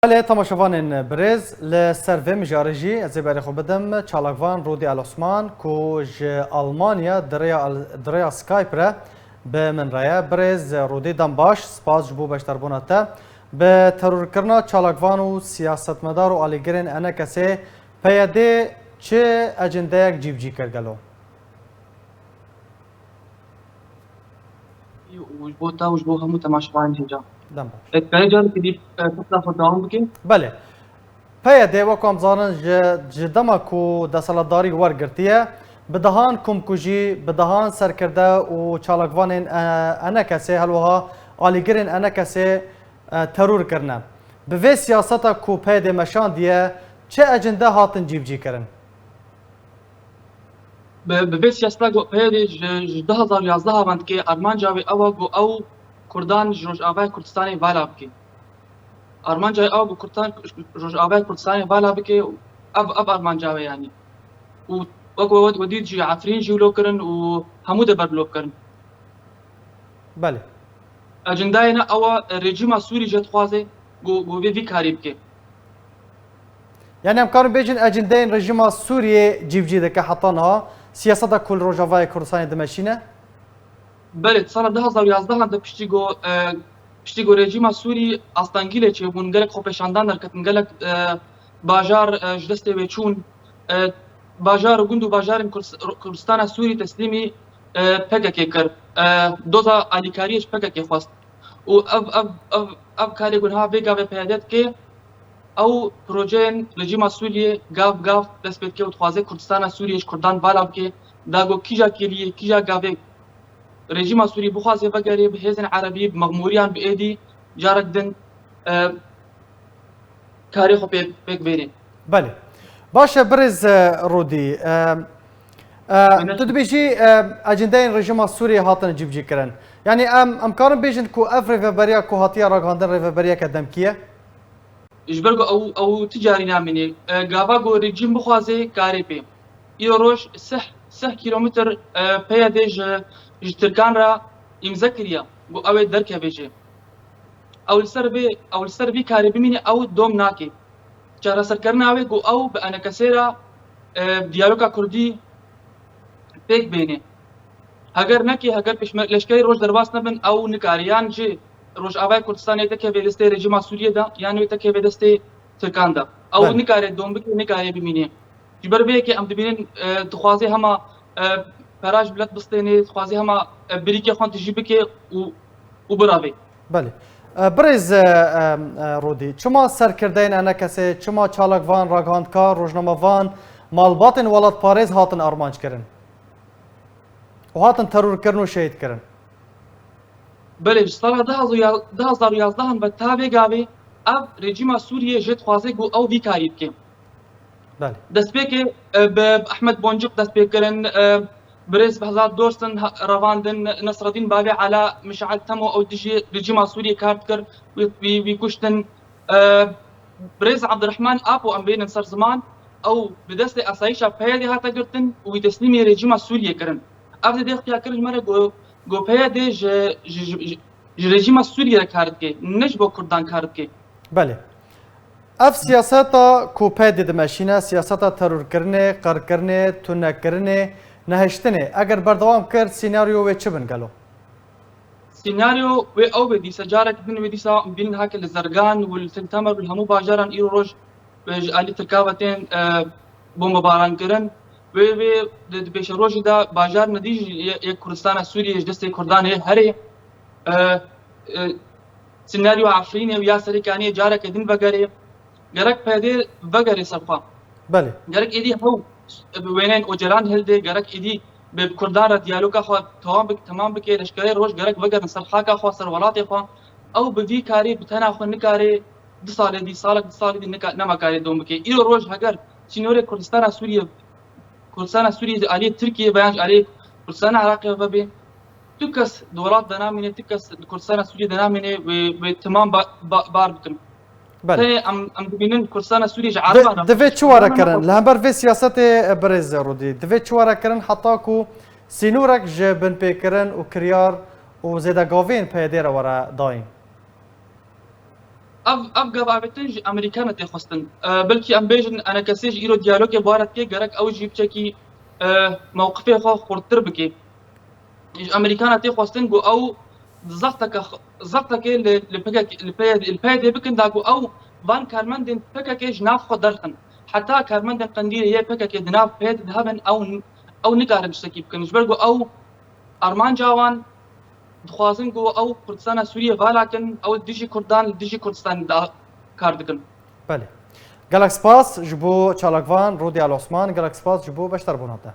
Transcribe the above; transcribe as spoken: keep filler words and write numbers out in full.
Belê, temaşevanên birêz, li ser vê mijarê jî ez ê berê xwe bidim çalakvan Rûdî El Osman, ku ji Almanya di rêya El-, di rêya Skype re bi min re ye. Birêz Rûdî, dem baş, spas ji bo beşdarbûna te. Bi terorkirina çalakvan û siyasetmedar û alîgirên ENKSê, PYD çi ecindeyek cîbicî kir gelo? û ji bo te û ji bo hemû temaşevanên hêja. Dem baş. Ez dikarî carekî dî, e, pirsa xwe dewam bike? Belê. PYD, wek em zanin, ji, ji dema ku desthilatdarî wergirtiye, bi dehan komkujî, bi dehan serkirde û çalakvanên, e, ENKSê, her wiha alîgirên ENKSê, e, teror kirine. Bi vê siyaseta ku PYD meşandiye, çi ecinde hatin cîbicîkirin? Bi, bi vê siyaseta ku PYD ji, ji du hazar û yazdeh ve dike, armanca wê ew e ku ew Kurdan ji Rojavayê Kurdistanê vala bike. Armanca wê ew e ku Kurdan ji Rojavayê Kurdistanê vala bike, ev, ev armanca wê yanî. Û wek we, we dît jî Efrîn jî wilo kirin û hemû dever wilo kirin. Belê. Ecindayê ne ew e, rejîma Sûrî jê dixwaze ku, ku vê vî karî bike. Yani em karin bêjin ecindeyên rejîma Sûriyê cîbicî dike heta niha, siyaseta ku li Rojavayê Kurdistanê dimeşîne? Belê, di sala du hazar û yazdeh de piştî ku, e, piştî ku rejîma Sûrî astengî lê çêbûn, gelek xwepêşandan derketin, gelek, e, bajar, e, ji destê wê çûn, e, bajar û gund û bajarên Kurds-, Kurdistana Sûrî teslîmî, e, PKK kir. E, doza alîkariyê ji PKK xwest. Û ev, ev, ev, ev karê ku niha vê gavê PYD dike, ew projeyên rejîma Sûriyê gav gav dest pê dike û dixwaze Kurdistana Sûriyê ji Kurdan vala bike, da ku kîja kêliyê, kîja gavê rejîma Sûrî bixwaze vegerê bi hêzên erebî, bi mexmûriyan, bi êdî carek din, e, karê xwe pê, pêk bênê. Belê. Baş e, birêz, e, Rûdî. E, e, Mînet. Tu dibêjî, e, ecindeyên rejîma Sûriyê hatine cîbicîkirin. Yanî em, em karin bêjin ku ev rêveberiya ku hatiye ragihandin rêveberiyeke demkî ye? Ji ber ku ew, ew ti carî namîne. E, gava ku rejîm bixwaze karê pê. Îro roj sih, sih kîlometr, e, PYD ji, ji Tirkan re îmze kiriye ku ew ê derkeve jê. Ew li ser vê, ew li ser vî karê bimîne, ew dom nake. Çareserkirina wê ku ew bi ENKSê re, e, diyaloga kurdî pêk bêne. Heger neke, heger pêşme-, leşkerê roj derbas nebin, ew nikare yan jî Rojavayê Kurdistanê tekeve destê rejîma Sûriyê de, yan wê tekeve destê Tirkan de. Ew Belê. nikare dom bike, nikare bimîne. Ji ber vê yekê em dibînin, e, dixwaze hema, e, pera ji milet bistêne, dixwaze hema, e, birîkê xwe tijî bike û, û birave. Belê. E, birêz, e, e, e, Rûdî, çima serkirdeyên ENKSê, çima çalakvan, ragihandkar, rojnamevan, malbatên welatparêz hatin armanc kirin û hatin teror kirin û şehîd kirin? Belê, ji sala du hazar û yazdeh ve ta vê gavê ev rejîma Sûriyê jê dixwaze ku ew vî karî bike. Belê. Destpêkê, e, bi Ehmed Boncuk dest pê kirin, e, birêz Behzat Dorsun ha-, revandin, Nesreddîn Bavê Ela, Mişal Temo ew dijî rejîma Sûriyê kar dikir, wî, wî, wî kuştin. E, birêz Abdurrahman Apo em bênin ser ziman, ew bi destê asayîşa PYDê hate girtin û wî teslîmê rejîma Sûriyê kirin. Ev dê dê xuya kirin ji me re ku, ku PYD ji, ji, ji, ji, ji rejîma Sûriyê re kar dike, ne ji bo Kurdan kar dike. Belê. Ev siyaseta ku PYD dimeşîne, siyaseta terorkirinê, qirkirinê, tunekirinê, nehiştinê, eger berdewam kir, sînaryo wê çi bin gelo? Sînaryo wê ew be dîsa, carek din wê dîsa bînin heke li Zergan û li Til Temer û li hemû bajaran îro roj, e, ji alî Tirka ve tên, e, bombebaran kirin. Wê, wê di, di pêşerojê de bajar nedî jî ye-, yek Kurdistana Sûriyê ji destê Kurdan hê herê. E, e, Senaryo Efrînê û ya Serê Kaniyê careke din vegerê. Gerek PYD vegerê ser xwe. Belê. Gerek êdî hew bi wêneyên Ocalan hilde, gerek êdî bi Kurdan re diyaloga xwe tewam bik-, temam bike, leşkerê roj gerek vegerin ser xaka xwe, ser welatê xwe. Ew bi vî karî bi tena xwe nikare du salê dî, salek du salê dî nika-, nema karê dom bike. Îro roj heger sînorê Kurdistana Sûriyê Kurdistana Sûriyê ji aliyê Tirkiyê ve yan ji aliyê Kurdistana Iraqê ve be, tu kes di welat de namîne, tu kes di Kurdistana Sûriyê de namîne, wê, wê timam ba-, ba-, bar bikin. Belê. Tenê em, em dibînin Kurdistana Sûriyê ji Di, Ereban re divê çi were kirin? Li hember vê siyasetê, e, birêz Rûdî, divê çi were kirin heta ku sînorek ji binpêkirin û kiryar û zêdegaviyên PYDê re were dayîn? ev, ev gavavêtin ji Amerîkana tê xwestin. E, belkî em bêjin enekesê ji îro diyalogê baret ke gerek ew jî biçekî, e, mewqifê xwe xurttir bike. Ji Amerîkana tê xwestin ku ew zexteke, zexteke li, li P K K, li P Y D, li P Y D bikin da ku ew van karmendên P K K ji nav xwe derxin. Heta karmendên Qendîlê yê P K K di nav P Y D de hebin, ew, ew nikarin tiştekî bikin. Ji ber ku ew armanca wan dixwazin ku ew Kurdistana Sûriyê vala kin, ew li dijî Kurdan, li dijî Kurdistanê de kar dikin. Belê. Gelek spas ji bo çalakvan Rodial Osman, gelek spas ji bo beşdarbûna te.